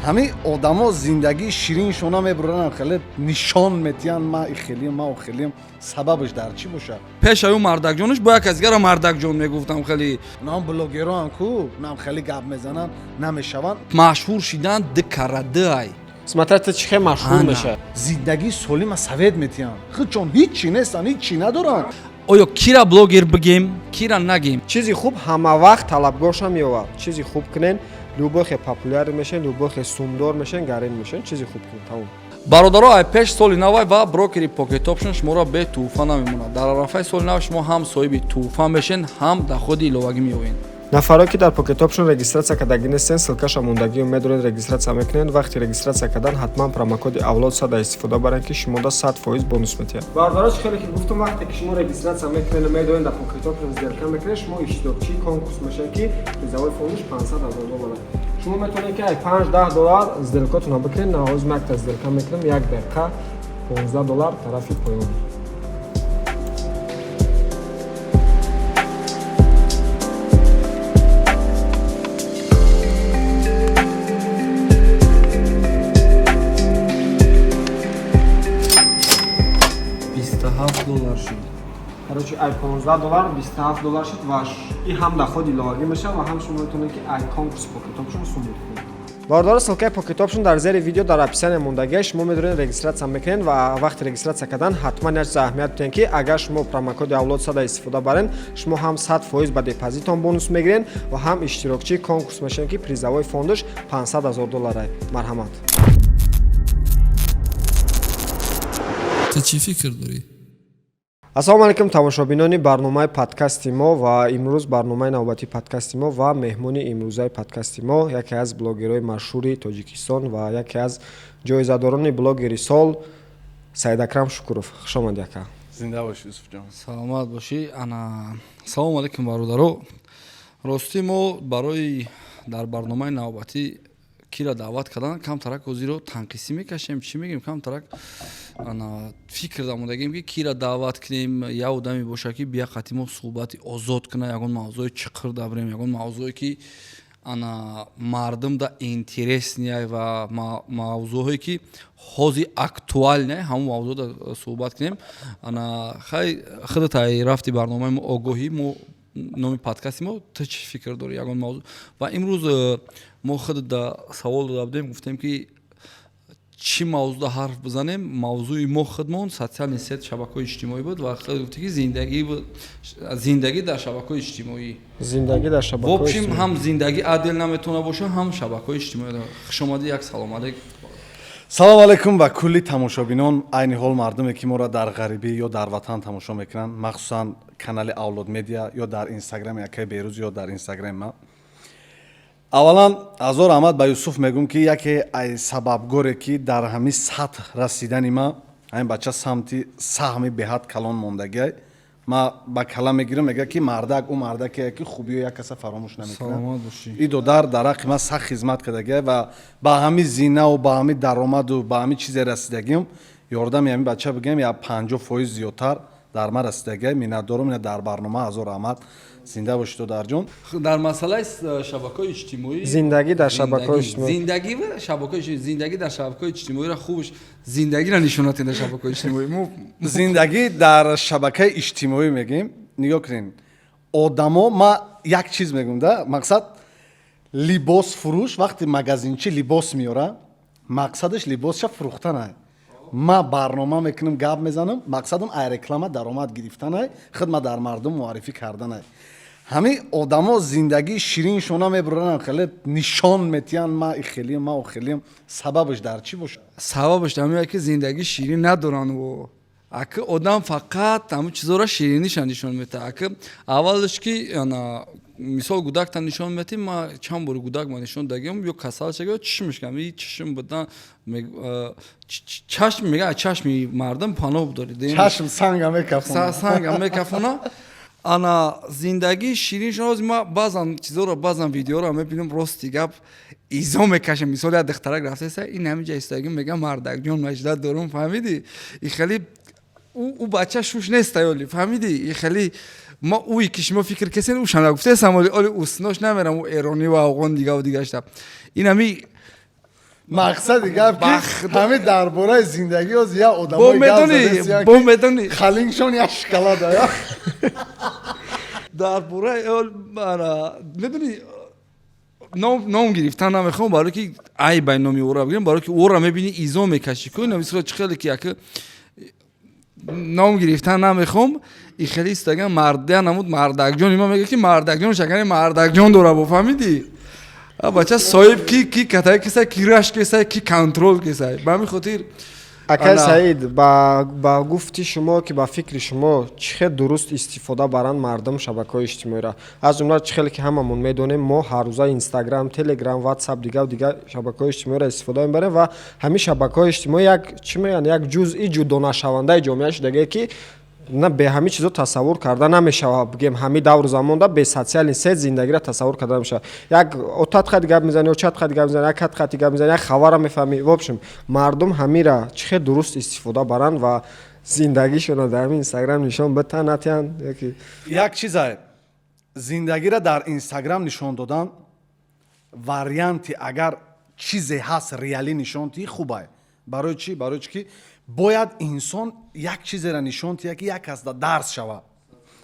Ҳамин одамо зиндагии шириншона мебуранд, хеле нишон метиҳанд: ма ихелиам, ма охелиам. Сабабаш дар чӣ бошад? Пешаи ӯ мардакҷонаш бо як аз дигара мардакҷон мегуфтам хеле. Нам блогероам ку нам хеле гап мезананд, намешаванд. Машҳур шидан ду кара ду ай. Смотря ты чихе машҳур Ана. мешавад. Зиндагии солима совет метиҳанд, худчон ҳиччи нестанд, ҳиччи надоранд. Оё кира блогер бигем, кира нагем? Чизи хуб ҳама вақт талабгоршам меёвад. Чизи хуб кунен, любой хе популяр мешен, любой хе сумдор мешен, гарен мешен. Чизи хуб кунен, тамом. Бародаро, ай пеш соли навай ва брокери Pocket Option шуморо бе тӯҳфа намемонад. Дар арафаи соли нав шумо ҳам соҳиби тӯҳфа мешен, ҳам доходи иловагӣ меёбед. Нафаро, ки дар Pocket Option регистрация кардагӣ нестен, ссылкаша мондагиё, медонед, регистрация мекунед. Вақти регистрация кардан ҳатман промокоди авлод 100 истифода баред, ки шумода 100% бонус метиҳад. Бародаро, чӣ хеле ки гуфтам, вақте ки шумо регистрация мекунед, медонед, дар Pocket Option сделка мекунед, шумо иштирокчии конкурс мешавед, ки призовой фондаш 500 ҳазор доллар. Шумо метавонед, ки ай 5-10 доллар сделкатонро бикунед. Навоз ман якта сделка мекунам, як дақиқа, 15 доллар тарафи поён. $27 шуд. Короче, ай 15 доллар 27 доллар шуд ва и ҳам доходи иловагӣ мешавад ва ҳам шумо метавонед, ки ай конкурс Pocket Option сум кунед. Бародаро, ссылкаи Pocket Option дар зери видео дар описание мондагия. Шумо медонед, регистрация мекунед ва вақти регистрация кардан ҳатман як чиз аҳамият бидиҳед, ки агар шумо промокоди авлод 100 истифода барен, шумо ҳам 100% ба депозитон бонус мегиред ва ҳам иштирокчии конкурс мешавед, ки призовой фондаш 500 ҳазор доллара. Марҳамат. Ту чӣ фикр дорӣ? Ассалому алайкум, тамошобинони барномаи подкасти мо, ва имрӯз барномаи навбатии подкасти мо ва меҳмони имрӯзаи подкасти мо яке аз блогерҳои машҳури Тоҷикистон ва яке аз ҷоизадорони блогери сол Саидакрам Шукуров. Хуш омадӣ, ака. Зинда бошӣ, Юсуфҷон. Саломат бошӣ. Ана, салому алайкум, бародаро. Ростӣ, мо барои дар барномаи навбатӣ кира даъват кардан камтарак ҳозиро танқисӣ мекашем, чӣ мегӯем, камтарак ана фикр дамодагем, ки кира даъват кунем, як одаме боша, ки бия қати мо суҳбати озод кунад, ягон мавзӯи чиқир дабрем, ягон мавзӯе, ки ана мардум да интересный ва мавзӯъҳое, ки ҳозир актуальный, ҳамон мавзӯъ да суҳбат кунем. Ана хай, худат ай рафти барномаи мо огоҳӣ, мо номи подкасти мо «Ту чӣ фикр дорӣ?», ягон мавзӯъ. Ва имрӯз мо худ да савол дода будем, гуфтем, ки чӣ мавзӯъда ҳарф бизанем. Мавзӯи мо худмон социальный сеть, шабакаҳои иҷтимоӣ буд ва худ гуфтӣ, ки зиндагӣ буд, зиндагӣ дар шабакаҳои иҷтимоӣ. Зиндагӣ дар В шабакаҳои общем, иҷтимоӣ. ҳам зиндагӣ адел наметавона боша, ҳам шабакаҳои иҷтимоӣ. Хушомадӣ, як салом алейк. Салом алайкум ба кулли тамошобинон, айни ҳол мардуме, ки моро дар ғарибӣ ё дар ватан тамошо мекунанд, махсусан канали Авлод Медиа ё дар инстаграми акаи Берӯз ё дар инстаграми ман. Аввалан ҳазор раҳмат ба Юсуф мегӯм, ки яке ай сабабгоре, ки дар ҳамин сатҳ расидани ма, ҳамин бача самти саҳми беҳад калон мондагиай. Ма ба кала мегирам, мега, ки мардак ӯ мардакие, ки хубиё як каса фаромӯш намекунад. Саломат бошӣ. И додар дар ҳаққи ман сахт хизмат кардагиай ва ба ҳамин зинаву ба ҳамин даромаду ба ҳамин чизе расидагиам, ёрдами ҳамин бача бигӯем, я 50% зиёдтар дар ман расидагиай. Миннатдорам ина дар барнома. Ҳазор раҳмат, зинда бошӣ, додарҷон. Дар масъалаи шабакаҳои иҷтимоӣ. Зиндагӣ дар шабакаҳои Зиндагӣ. иҷтимоӣ. Зиндагӣ ва шабакаҳои иҷтимоӣ. Зиндагӣ дар шабакаҳои иҷтимоиро хубш зиндагиро нишонатен дар шабакаҳои иҷтимоӣ мо. Зиндагӣ дар шабакаи иҷтимоӣ мегӯем. Нигоҳ кунед, одамо, ма як чиз мегӯм да: мақсад либос фурӯш, вақте магазинчи либос меёра, мақсадаш либосша фурӯхтанай. Ма барнома мекунам, гап мезанам, мақсадам ай реклама даромад гирифтанай, хидма дар мардум муаррифӣ карданай. Ҳамин одамо зиндагии шириншона мебуранд, хеле нишон метиҳанд: ма ихелиам, ма охелиам. Сабабаш дар чӣ бошад? Сабабаш ҳамин, ки зиндагӣ ширин надоранд. Во аки одам фақат ҳамун чизоро шириниша нишон метаҳад. Аки аввалаш ки ана мисол гудакта нишон метем, ма чанд бори гудак ма нишон дагиам, ё касал шага, ё чишмиш кам и чишм будан, чашм мега, чашми мардум паноҳ дорӣ. Чашм санга мекафона. Санга мекафона. Ана зиндагии ширин шумо, ма баъзан чизоро, баъзан видеоро мебинам, рости гап, изо мекашам. Мисол, як духтарак рафтеса, ин ҳаминҷа истагӣ, мега: «Мардакҷон, маждат дорум», фаҳмидӣ? И хеле ӯ бача шуш неста ёли, фаҳмидӣ? И хеле ма уи ки шумо фикр кесен, ӯ шана гуфтесам, оли, оли уснош намерам, ӯ эронӣ ва афғон, дигаву дигашта. Ин ҳами. Мақсади гап ки ҳамин дар бораи зиндагӣ оз я Бо одамои гап медонӣ, задесиян бо ки медонӣ. Халингшон як шоколада я. Дар бораи ана, медонӣ, ном гирифтан намехоҳам, барое ки айбай номи ӯро бигирам, барое ки ӯро мебинӣ, изо мекашӣ ку нависро чӣ хеле ки яка ном гирифтан намехоҳам. И хеле истаган мардя намуд, мардакҷон има мега ки мардакҷон шакани мардакҷон дора, бо фаҳмидӣ? А бача соҳиб ки катай кесай, ки рашк кесай, ки контрол кесай, ба ҳамин хотир. Акай Ана. Саид, ба гуфти шумо, ки ба фикри шумо, чӣ хел дуруст истифода баранд мардум шабакаҳои иҷтимоиро? Аз ҷумла, чӣ хеле ки ҳамамон медонем, мо ҳаррӯза Инстаграм, Телеграм, Ватсап, дигаву дигар шабакаҳои иҷтимоиро истифода мебарем ва ҳамин шабакаҳои иҷтимоӣ як, чӣ мегӯянд, як ҷузъи ҷудонашавандаи ҷомеа шудагие, ки на бе ҳамин чизо тасаввур карда намешавад. Бигем, ҳамин давру замонда бе социальный сеть зиндагиро тасаввур карда намешавад. Як отат хати гап мезанӣ, очат хати гап мезанӣ, як хат хати гап мезанӣ, як хабарро мефаҳмӣ. В общем, мардум ҳамира чӣ хел дуруст истифода баранд ва зиндагишонро дар ҳамин Инстаграм нишон битан, натиҳанд яки? Як чизае, зиндагиро дар Инстаграм нишон додан, варианти агар чизе ҳаст, реалӣ нишон диҳӣ, хубае. Барои чӣ? Барои чӣ ки бояд инсон як чизеро нишон диҳад, ки як кас да дарс шава.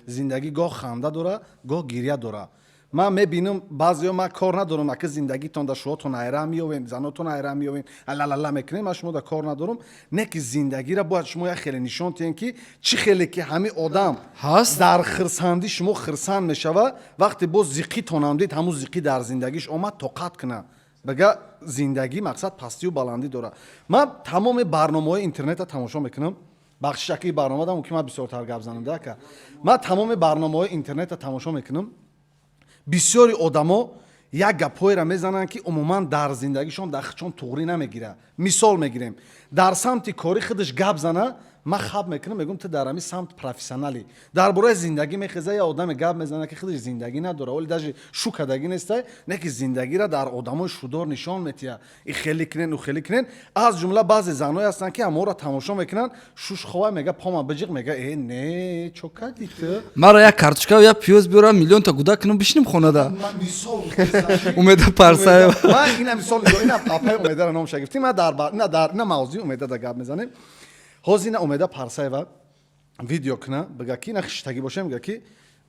Зиндагӣ гоҳ ханда дора, гоҳ гирья дора. Ман мебинам баъзеё, ман кор надорам, ака, зиндагитон да шуотон айра меёвен, занотон айра меёвен, лалала мекунем, ман шумо да кор надорам. Не ки зиндагиро бояд шумо як хеле нишон диҳем, ки чӣ хеле ки ҳамин одам ҳаст. Дар хирсандӣ шумо хирсанд мешава, вақте боз зиқитонам дид, ҳамун зиқӣ дар зиндагиш омад, тоқат куна, бага зиндагӣ мақсад пастию баландӣ дорад. Ман тамоми барномаҳои интернетро тамошо мекунам. Бахшиш, ака, и барномада мумкин ман бисёртар гап занам да, ака. Ман тамоми барномаҳои интернетро тамошо мекунам. Бисёри одамо як гапҳоеро мезананд, ки умуман дар зиндагишон дар хичон туғрӣ намегирад. Мисол мегирем, дар самти кори худаш гап зана, ман хаб мекунам, мегӯям, ту дар ҳамин самт профессионалӣ. Дар бораи зиндагӣ мехеза, я одаме гап мезана, ки худаш зиндагӣ надора, оли даже шу кардагӣ нестай, не ки зиндагиро дар одамои шудор нишон метиҳад, и хеле кунен, ӯ хеле кунен. Аз ҷумла баъзе заное ҳастанд, ки ҳаморо тамошо мекунанд, шуш хова мега, пома биҷиқ мега, э не, чо кардӣ ту? Маро як картошка, як пиёз биёрам, миллионта гуда кунам, бишинем хонада. Ман мисол. Умеда Парсаева. Ман ина мисол, ина апаи Умедара номша гирифтим, ман дар ина дар ина мавзӯи Умеда да гап мезанем. Ҳозир ина Умеда Парсаева видео куна, бига ки ина хиштагӣ боша, мега ки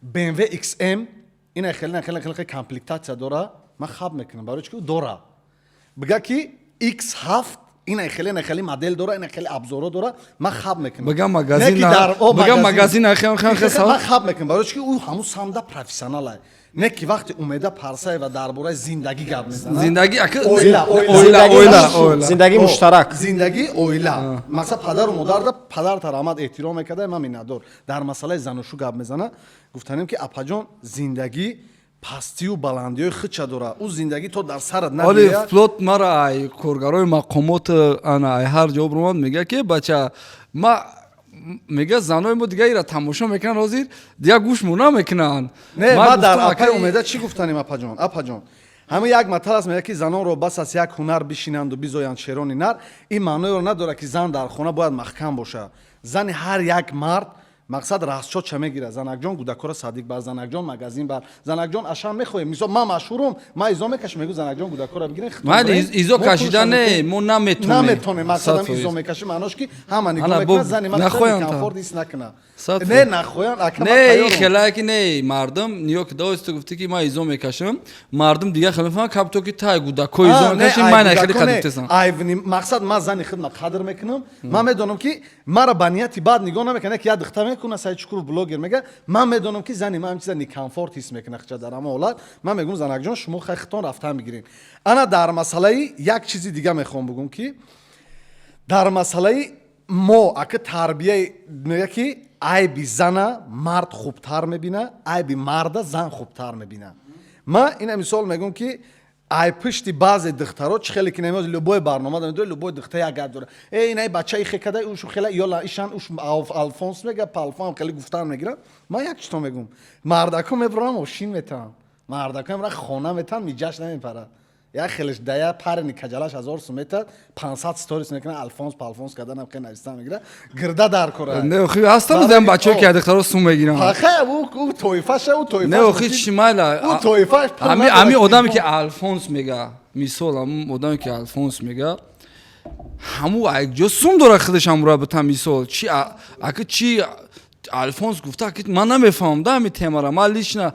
BMW XM ина хеле хеле хеле комплектация дора, ман хаб мекунам, барои чӣ ки дора. Бига ки X7 ина хеле хеле модел дора, ина хеле абзоро дора, ман хаб мекунам. Бига магазин, бига магазин хел хел хел. Ман хаб мекунам, барои чӣ ки ӯ ҳамун самда профессионал ай. Не ки вақте Умеда Парсаева дар бораи зиндагӣ гап мезанад, зиндагӣ, ака, оила. Оила, оила, оила. Зиндагии муштарак. Зиндагии оила, масалан, падару модарда падар раҳмат эҳтиром мекарда, ман миннатдор. Дар масъалаи занушу гап мезана, гуфтанем ки, апаҷон, зиндагӣ пастию баландиҳои худша дора, ӯ зиндагӣ то дар сарат оли набия. Вплоть мара ай коргарои мақомот, ана, ай ҳар ҷо омад, мега ки бача ма, мега, занои мо дига ира тамошо мекунанд, ҳозир дига гӯшмо намекунанд. Не, ма дар гуфтам, апаи Умеда чӣ гуфтанем? Апаҷон, апаҷон, ҳамин як матал аст, мега ки занонро бас аст як ҳунар, бишинанду бизоянд шерони нар. Ин маъноеро надорад, ки зан дар хона бояд маҳкам бошад. Зани ҳар як мард мақсад расчод ча мегирад: занакҷон, кӯдакҳоро садик бар, занакҷон, магазин бар, занакҷон, ашам мехоҳем. Мисол, ман машҳурум, ман изо мекашам, мегӯ, занакҷон, кӯдакҳоро бигирен. Майли, изо кашида не, мо наметонем. Наметонем, мақсадам, изо мекашем, маънош ки ҳама нигоҳ мекунад, зани ман комфорт ҳис накунад. Не, нахоян. Не, хелае ки не, мардум ниё ки дост, ту гуфтӣ ки ман изо мекашам, мардум дига хеле мефаҳманд, кабто ки тай кӯдакҳо изо мекаши, ман хеле қадр. Мақсад, ман зани худма қадр мекунам. Ман медонам, ки мара ба нияти бад нигоҳ намекунад. Як духта мекунад, Саид Шукуров блогер, мега, ман медонам, ки зани ман чиза некомфорт ҳис мекунад хча. Дар ҳама ҳолат ман мегӯм, занакҷон, шумо хай хитон рафтан бигирен. Ана, дар масъалаи як чизи дига мехоҳам бигӯм, ки дар масъалаи мо, ака, тарбияи, мега ки айби зана мард хубтар мебина, айби марда зан хубтар мебина. Ман ина мисол мегӯм, ки ай пушти баъзе духтаро чӣ хеле ки намеоз, любой барнома дорад, любой духта як гап дорад: э, инаи бача ихе када, ушу хела ёла ишан уш Алфонс мега, палфон, хеле гуфтан мегирам. Ман як чито мегӯм: мардако мебурам, мошин метавам, мардако мебурам, хона метавам, миҷаш намепарад. Як хелеш дая парни каҷалаш 1000 сум метад, 500 сторис мекунад, Алфонс палфонс карданам, хе нависта мегира, гирда дар кора. Не, охи, ҳастан зан бачаҳо ки духтаро сум мегиранд. Ха, ӯ тоифаша, ӯ тоифаш. Не, охи, чӣ майла. Ӯ тоифаш. Ами одаме ки Алфонс мега. Мисол, ҳамун одаме, ки Алфонс мега, ҳаму якҷо сум дора, худаш ҳамура бита. Мисол, чи ака, чи Алфонс гуфта, ки ман намефаҳмам да ҳами темара. Ман лично,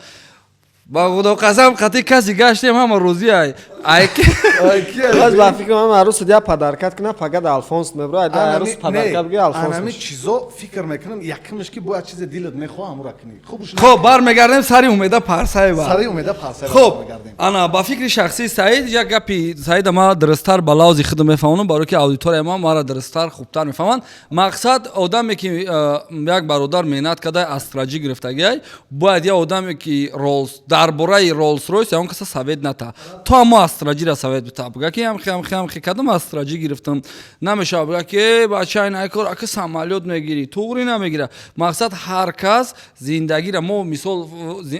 ба худо қасам, қати каси гаштем, ҳама розӣ ай. Баз ба фикри ман, арӯс я подаркат кунад, пагад Алфонс мебро, айда арӯс подарка бигир, Алфонс. Анами чизо фикр мекунам, якумш ки бояд чизе дилат мехоҳ, ҳамура кунӣ. Хуб. Хоб, бармегардем сари Умеда Парсаева. Сари Умеда Парсаева. Хоб, ана, ба фикри шахсии Саид, як гапи Саида ма дурусттар ба лавзи худам мефаҳмонам, барое ки аудиторияи ма мара дурусттар, хубтар мефаҳманд. Мақсад, одаме ки як бародар меҳнат карда, астраҷӣ гирифтагиай, бояд як одаме ки Ролс, дар бораи Ролс Ройс ягон каса совет ната, то ҳамо астраҷира совет бита, буга ки ҳамхи, ҳамхи, ҳамхи кадам астраҷӣ гирифтам. Намешава буга ки: «Э, бача, ин кор ака самолёт мегирӣ», туғри намегира. Мақсад, ҳар кас зиндагира, мо мисол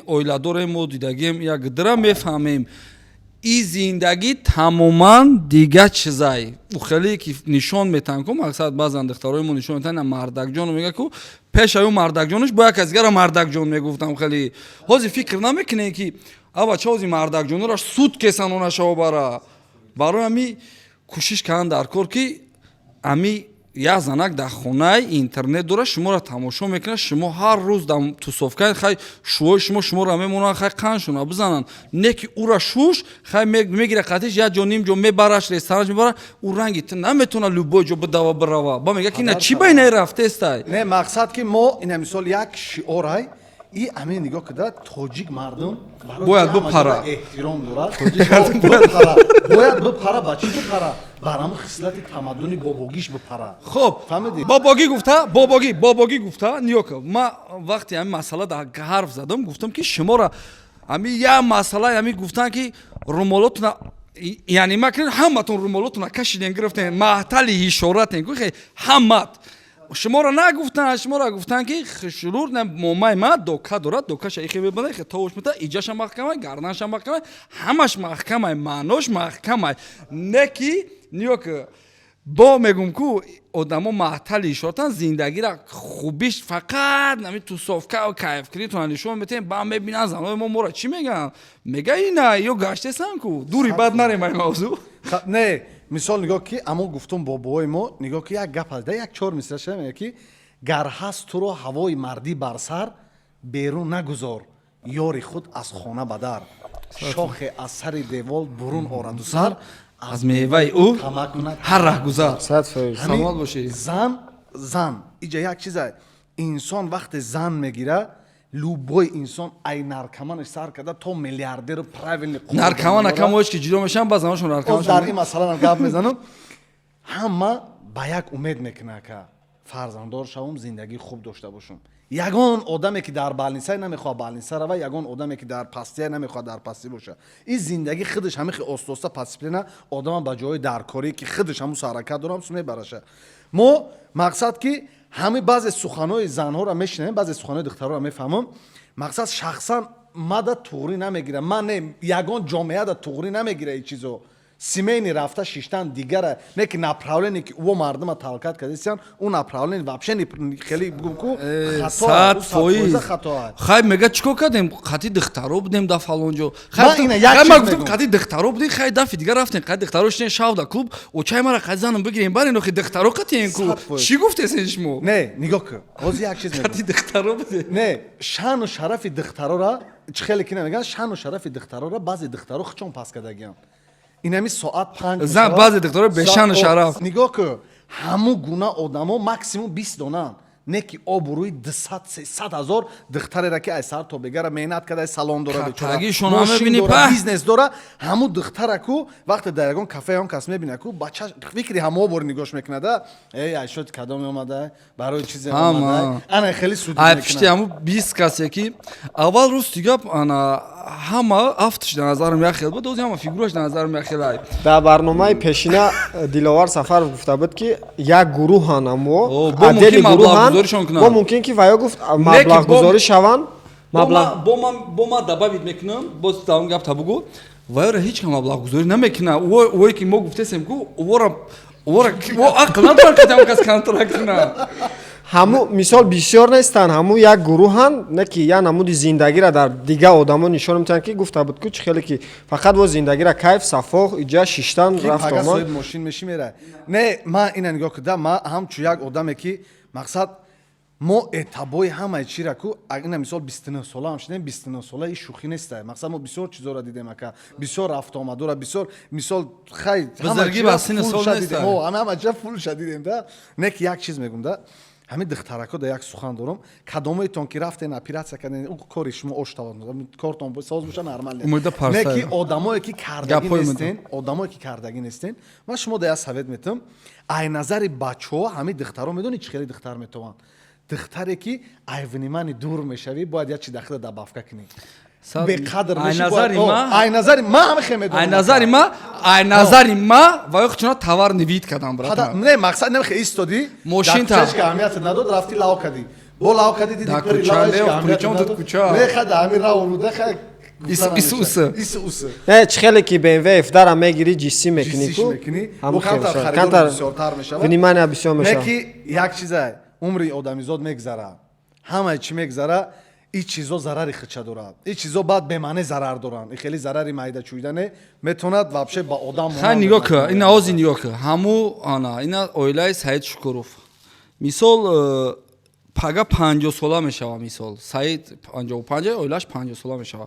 оила дорем, мо дидагием, як дира мефаҳмем, и зиндагӣ тамоман дига чизай. Хеле ки нишон метаҳанд ку, мақсад, баъзан духтарои мо нишон метаҳанд, мардакҷону мега ку, пешаю мардакҷонаш бо як аз дигара мардакҷон мегуфтам. Хеле ҳозир фикр намекунем, ки ава ча ҳозир мардакҷонора суд кесан, онашао бара. Барои ҳами кӯшиш кардан дар кор, ки ами як занак дар хонаи интернет дора, шуморо тамошо мекунад, шумо ҳар рӯз дар тусовка, хай, шӯҳои шумо шуморо мемонанд, хай, қаншона бизананд, не ки ура шуш, хай, мегира қатиш, як ҷо, ним ҷо мебараш, ресторанаш мебара, ӯ ранги ту наметавона любой ҷо бидава, бирава, ба мега ки ина чӣ ба инаи рафтестай. Не, мақсад, ки мо ина мисол як шиорай и ҳамин нигоҳ кида, тоҷик мардум бояд бипара. Эҳтиром дорад, бояд бипара. Ба чӣ бипара? Бар ҳамн хислати тамаддуни бобогиш бипара. Хоб, бобогӣ гуфта, бобогӣ гуфта, нигоҳ кун, ма вақте ҳамин масъала дар ҳарф задам, гуфтам, ки шуморо ҳами як масъала ҳами гуфтан, ки румолотуна, яъне макунед, ҳаматон румолотуна кашиден, гирифтен, маҳтали ишоратен ку, ҳамат шуморо нагуфтан, шуморо гуфтан, ки хушрур момаи ма дока дорад, докаша ихе мебанда, ихе товуш мета, иҷаша маҳкамай, гарданша маҳкамай, ҳамаш маҳкамай, маънош маҳкамай. Не ки нигоҳ ки, бо мегум ку, одамо маҳтали ишоратан, зиндагира хубиш фақат нами тусовка, кайфкунитона нишон метаҳем, ба мебинан занои мо моро чӣ мегӯянд? Мега ина ё гаштесан ку, дури бад нарем ай мавзӯъ. Не, мисол, нигоҳ ки, амо гуфтум, бобои мо, нигоҳ ки, як гап ҳаст, як чор мисраша мега, ки гар ҳаст туро ҳавои мардӣ бар сар, берун нагузор ёри худ аз хона ба дар, шохе аз сари девол бурун ораду сар, аз меваи ӯ ҳар раҳгузар. Саломат бошӣ. Зан иҷа як чиза, инсон вақте зан мегира, любой инсон, ай наркоманаш сар карда то миллиардеру правильный. Наркоман акам ош ки ҷудо мешаванд, ба заношон наркоман. Дар ин масъалаам гап мезанам. Ҳама ба як умед мекунад, ка фарзанддор шавам, зиндагии хуб дошта бошам. Ягон одаме ки дар балнисае намехоҳад балниса рава, ягон одаме ки дар пастия намехоҳад дар пастӣ боша. Ин зиндагӣ худаш ҳамихи остоста, постепенно одама ба ҷои даркорӣ, ки худаш ҳамун ҳаракат дорам, су мебараша. Мо мақсад, ки ҳами баъзе суханҳои занҳоро мешинавем, баъзе суханҳои духтарҳоро мефаҳмам. Мақсад, шахсан мада туғрӣ намегирам, ман не, ягон ҷомеада туғрӣ намегира ин чизо. Семейный рафта шиштан дигара, не ки направление, ки ӯ мардума талкат кардисиян, ӯ направление вообще хеле бугум ку. 100%. Хато. Хай, мега, чӣ кор кардем? Қати духтаро будем да фалон ҷо. Хай, ма гуфтам, қати духтаро будем, хай, дафи дигар рафтем, қати духтаро шидем шав да клуб, очай мара қати занам бигирем, барен, охи духтаро қатиен ку. Чӣ гуфтесен шумо? Не, нигоҳ кун, ҳозир як чиз. Қати духтаро будем. Не, шаъну шарафи духтарора чӣ хеле ки намеган, шаъну шарафи духтарора баъзе духтаро хучон пас кардагианд. Инами соат 5. Зан, баъзе духтаро бешаъну шараф. Нигоҳ кун, ҳамун гуна одамо максимум 20 донанд, не ки обрӯи 200, 300 ҳазор духтарера, ки ай сар то бегара меҳнат карда, салон дора, бечора, бизнес дора. Ҳамун духтараку вақте дар ягон кафе он кас мебина ку, бача фикри ҳамо бори нигоҳш мекунада: «Эй, айшот кадоме омада, барои чизе омада?» Ана хеле суд. Ай пишти ҳамун 20 касе ки аввал, рости гап, ана ҳама афтш дар назарам як хел буд, ози ҳама фигураш дар назарам як хел ай. Дар барномаи пешина Диловар Сафаров гуфта буд, ки як гурӯҳан, амо отдельный гурӯҳан, бо мумкин ки ваё гуфт маблағгузорӣ шаванд. Бо ма добавить мекунам, боз дар гап та бугу, ваёра ҳеҷ кам маблағгузорӣ намекуна. Ое ки мо гуфтесем ку, ора ақл надорам, ки там кас контракт куна. Ҳаму мисол бисёр нестанд, ҳаму як гурӯҳанд, не ки як намуди зиндагиро дар дига одамо нишон метиҳанд, ки гуфта буд ку, чӣ хеле ки фақат во зиндагиро кайф, сафо, иҷа шиштан, ки рафт пага омад. Соҳиби мошин меши, мера. Не, ман ина нигоҳ куда, ман ҳамчун як одаме ки мақсад мо этабои ҳамаи чира ку, ина мисол 29 сола ҳам шудем, 29 сола и шӯхӣ неста. Мақсад мо бисёр чизоро дидем, ака, бисёр рафтуомадора, бисёр, мисол, хай, ҳама Бузургӣ чира ба синни сол фулша неста. дидем. О, ҳама чира фулша дидем да. Не ки як чиз мегум да, ҳамин духтарако да як сухан дорам: кадомаетон ки рафтен, оператсия карден, ӯ кори шумо оштавад, кортон соз боша, нормал. Умеда не Парсаева. Ки одамое ки кардагӣ Гапҳои нестен, одамое ки кардагӣ нестен, ман шумо да як совет метам. Ай назари бачаҳо, ҳамин духтаро медонӣ чӣ хеле духтар метаванд? Духтаре ки ай внимание дур мешавӣ, бояд як чи дахила добавка кунӣ. Беқадр Ай мешӣ, назари ма ай назари ма ҳама хе медонам. Ай назари ма ва ё чуна товарный вид кадам, брат. Не, мақсад немехе истодӣ. Мошин дар кӯчашка аҳамият надод, рафти лав кадӣ, бо лав кадӣ, диди Дар пури кӯча лавашка не, аҳамият причём тут надод. кӯча? Не, хада ҳамин рав руда хай. Ис усы. Ис усы. Не, чӣ хеле ки BMW F-дара мегирӣ, ҷиссӣ мекунӣ ҷиссиш ку. мекунӣ, Ҳамун бо камтар хел шуд. харидор Камтар бисёртар мешавад. Внимание бисёр Не мешавад. ки як чиза, умри одамизод мегзара, ҳамаи чӣ мегзара, и чизо зарари хича дорад, и чизо баъд бемаъне зарар доранд, и хеле зарари майда чӯидане метавонад вообще ба одам Хай, монанд нигоҳ ка, бошад. Ина ози нигоҳ ка, ҳаму ана ина оилаи Саид Шукуров, мисол, пага 50 сола мешава, мисол, Саид 55, оилааш 50 сола мешава.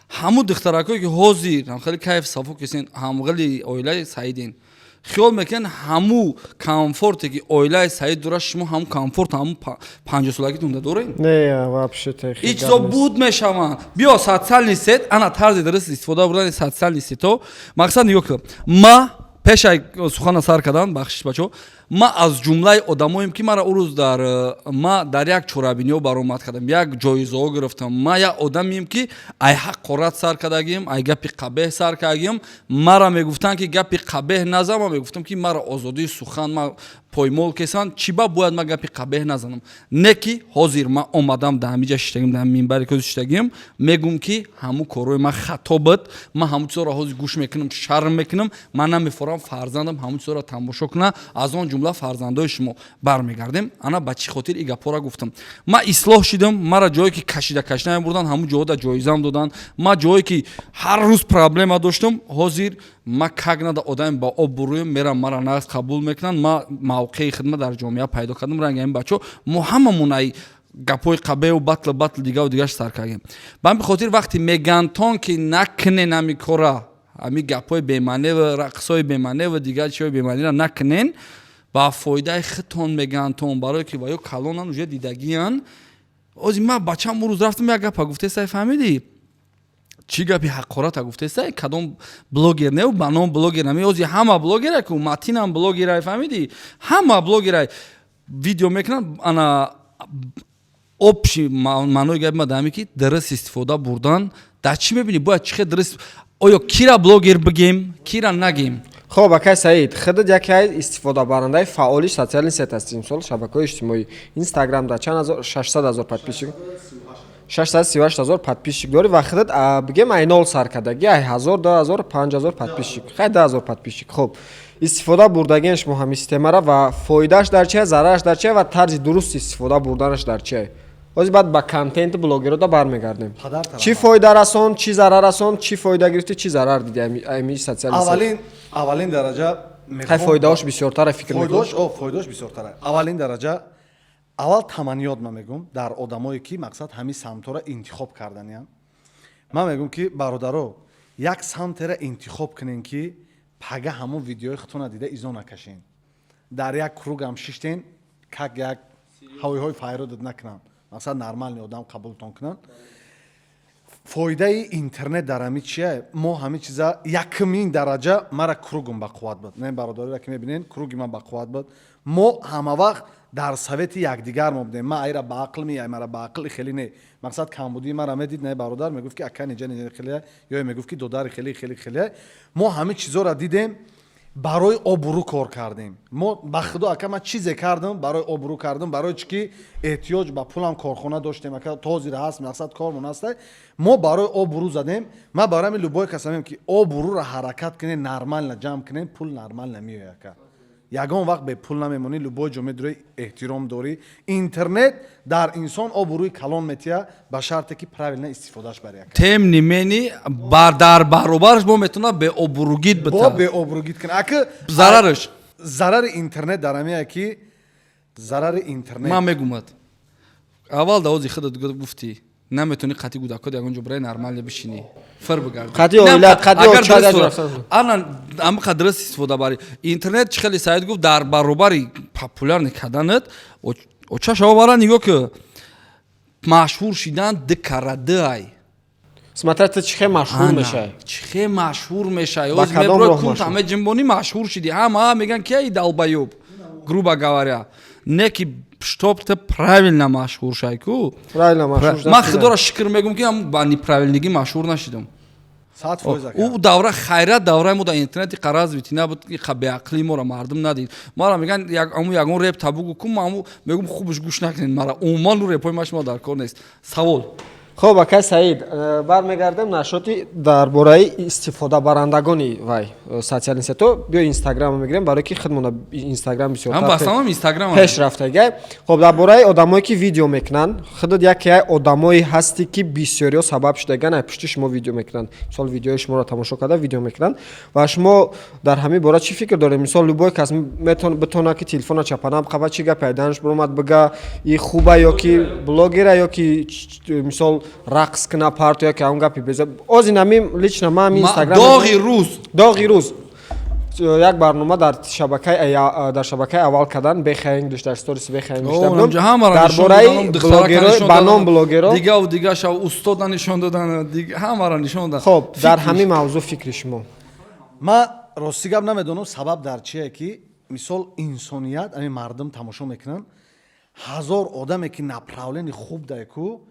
Ҳаму духтаракое ки ҳозир ҳам хеле кайф сафо кисен, ҳамғели оилаи Саидин, хиёл мекунен, ҳаму комфорте ки оилаи Саид дорад, шумо ҳаму комфорт ҳаму 50-солагитон доред? Не, вообще Ин чизо буд мешаванд. Биё, социальный сеть, ана тарзи дуруст истифода бурдани социальный сеть о. Мақсад, нигоҳ кун, ма пешай сухана сар кардан, бахшиш, бачо, ма аз ҷумлаи одамоем ки мара ӯ рӯз дар ма дар як чорабиниҳо баромад кардам, як ҷоизаҳо гирифтам. Ма як одамем ки ай ҳақорат сар кардагим, ай гапи қабеҳ сар кардагим. Мара мегуфтанд ки гапи қабеҳ назан, ма мегуфтам ки мара озодии сухан ма поймол кесанд, чӣ ба бояд ма гапи қабеҳ назанам? Не ки ҳозир ма омадам, дар ҳамиҷа шиштагим, дар минбари ки шиштагим, мегум ки ҳамун корҳои ма хато буд. Ман ҳамун чизоро ҳозир гӯш мекунам, шарм мекунам. Ман намефорам фарзандам ҳамун чизоро тамошо куна, аз он ҷумла фарзандои шумо. Бармегардем, ана ба чӣ хотир и гапҳоро гуфтам. Ма ислоҳ шидам, мара ҷое ки кашида кашида мебурданд, ҳамун ҷоҳода ҷоизам доданд. Ма ҷое ки ҳар рӯз проблема доштам, ҳозир ма как нада одаме ба об бурӯем мерам, мара нағз қабул мекунанд. Ма мавқеи хидмат дар ҷомеа пайдо кардам. Ранги ҳамин бачаҳо, мо ҳамамон ай гапҳои қабеҳу батл батл дигаву дигаш сар кардем. Ба ҳамин хотир вақте мегантон ки накунен ҳами кора, ҳами гапҳои бемаъневу рақсҳои бемаъневу дигар чиҳои бемаънеро накунен, ба фоидаи худтон мегантон, барое ки ва ё калонан, уже дидагиян. Ози ма бачам рӯз рафтам, як гапа гуфтесай, фаҳмидӣ, чӣ гапи ҳақората гуфтесай, кадом блогер не, ба ном блогер нами, ози ҳама блогера ку, Матинам блогерай, фаҳмидӣ, ҳама блогерай, видео мекунанд. Ана общий маънои гапи ма дар ҳаме ки дуруст истифода бурдан дар чӣ мебинӣ, бояд чӣ хел дуруст, оё кира блогер бигем, кира нагем? Хоб, акай Саид, худат яке истифодабарандаи фаъоли социальный сеть ҳастӣ, мисол шабакаҳои иҷтимоӣ, Инстаграм да чанд ҳазор, 600 ҳазор подписчик, 638 ҳазор подписчик дорӣ ва худат, бигем, ай нол сар кардагӣ, ай ҳазор, 2000, 5000 подписчик, хай, 10 000 подписчик. Хоб, истифода бурдагиан шумо ҳамин системара ва фоидааш дар чия, зарараш дар чия ва тарзи дуруст истифода бурданаш дар чия? Ҳозир баъд ба контенти блогерода бармегардем. Чӣ фоида расон, чӣ зарар расон, чӣ фоида гирифтӣ, чӣ зарар диди ами социальный? Аввалин дараҷа Хай, фоидаош бисёртара, фикр мекунӣ? Фоидаош бисёртара. Аввалин дараҷа, аввал таманниёт ман мегӯм дар одамое ки мақсад ҳамин самтҳоро интихоб карданиям. Ман мегӯм ки, бародаро, як самтеро интихоб кунем ки пага ҳамон видеои худтона дида изо накашен, дар як круг ам шиштен, как як ҳавоиҳои файродат накунанд, мақсад нормальный одам қабултон кунанд. Фоидаи интернет дар ҳами чия? Мо ҳамин чиза, якумин дараҷа, мара круг ум бақувват буд. Не, бародариро ки мебинен, круг и ман бақувват буд. Мо ҳама вақт дар совет и якдигар мо будем. Ма айра ба ақл меяй, мара ба ақли хеле не, мақсад камбудии мара медид, не, бародар мегуфт ки ака, неҷа неҷа хеле, ё мегуфт ки додари хеле хеле хеле. Мо ҳамин чизоро дидем, барои обрӯ кор кардем. Мо, ба худо, ака, ман чизе кардам, барои обрӯ кардам, барои чӣ ки эҳтиёҷ ба пулам, корхона доштем, ака, тозира ҳаст, мақсад кормон ҳаста. Мо барои обрӯ задем. Ман барои ҳамин любой каса мегӯям ки обрӯро ҳаракат кунем, нормально ҷамъ кунем, пул нормально меояд, ака. Ягон вақт бепул намемонӣ, любой ҷо медурӣ, эҳтиром дорӣ. Интернет дар инсон обрӯи калон метия, ба шарте ки правильно истифодаш бари. Тем не менее, дар баробараш бо метавонад беобрӯгит бо бита. Беобрӯгит кунад аки. Зарараш. Зарари интернет дар ҳамия ки зарари интернет. Ман мегумад, аввал давози худат гуфтӣ, наметавонӣ қати гудакод ягон ҷо барои нормально бишинӣ, фир бигарди. Қати оила, қати оча як ҷо рафтан. Ана ҳамақа дуруст истифода барӣ интернет. Чӣ хеле Саид гуфт, дар баробари популярный карданат оча шава бара, нигоҳ ки машҳур шидан ды кара ды ай. Смотря ты чӣ хел машҳур мешавӣ. Чӣ хел машҳур мешавӣ. Ба Оз кадом меброи роҳ кун машҳур? Ҳама ҷимбонӣ машҳур шидӣ, ҳама меган ки ай долбоёб, грубо говоря. Не ки чтоб ты правильно машҳур шай ку. Правильно машҳур шудан. Ман худоро шукр мегӯм, ки ҳам ба неправильный гӣ машҳур нашидам. 100%, ака. Ӯ давра хайрат, давраи мо дар интернети развитый набуд, қа беақлии моро мардум надид. Мара меган аму ягон реп табугу кун, ма аму мегум, хубш гӯш накунед мара, умуман ӯ репои ма шумо дар кор нест. Савол. Хоб, акай Саид, бармегардем нашоти дар бораи истифодабарандагони вай социальный сеть о. Биё, Инстаграм мегирем, барое ки худмона Инстаграм Ҳам бисёртар басамам Инстаграм. пеш рафтага. Хоб, дар бораи одамое ки видео мекунанд, худат яке одамое ҳастӣ, ки бисёриҳо сабаб шудаган, ай пушти шумо видео мекунанд. Мисол, видеои шуморо тамошо карда видео мекунанд. Ва шумо дар ҳамин бора чӣ фикр доред? Мисол, любой кас битонад ки телефона чапанам қаба, чӣ гап пайданаш биромад, бига и хуба ё ки блогера, ё ки мисол рақс куна парту, ё ки ҳамон гапи беза. Озин ҳамин лично ман ҳамин Инстаграм. Доғи рӯз. Доғи рӯз як барнома дар шабакаи аввал кардан, бехаинг дар сторис бехаинг. Дар бораи блогеро ба ном блогеро. Дигаву дига шав устода нишон додан, ҳамаро нишон додан. Хоб, дар ҳамин мавзӯъ фикри шумо? Ман рости гап намедонам, сабаб дар чие, ки мисол инсоният, ами мардум тамошо мекунанд. 1000 одаме ки направление хуб дай ку,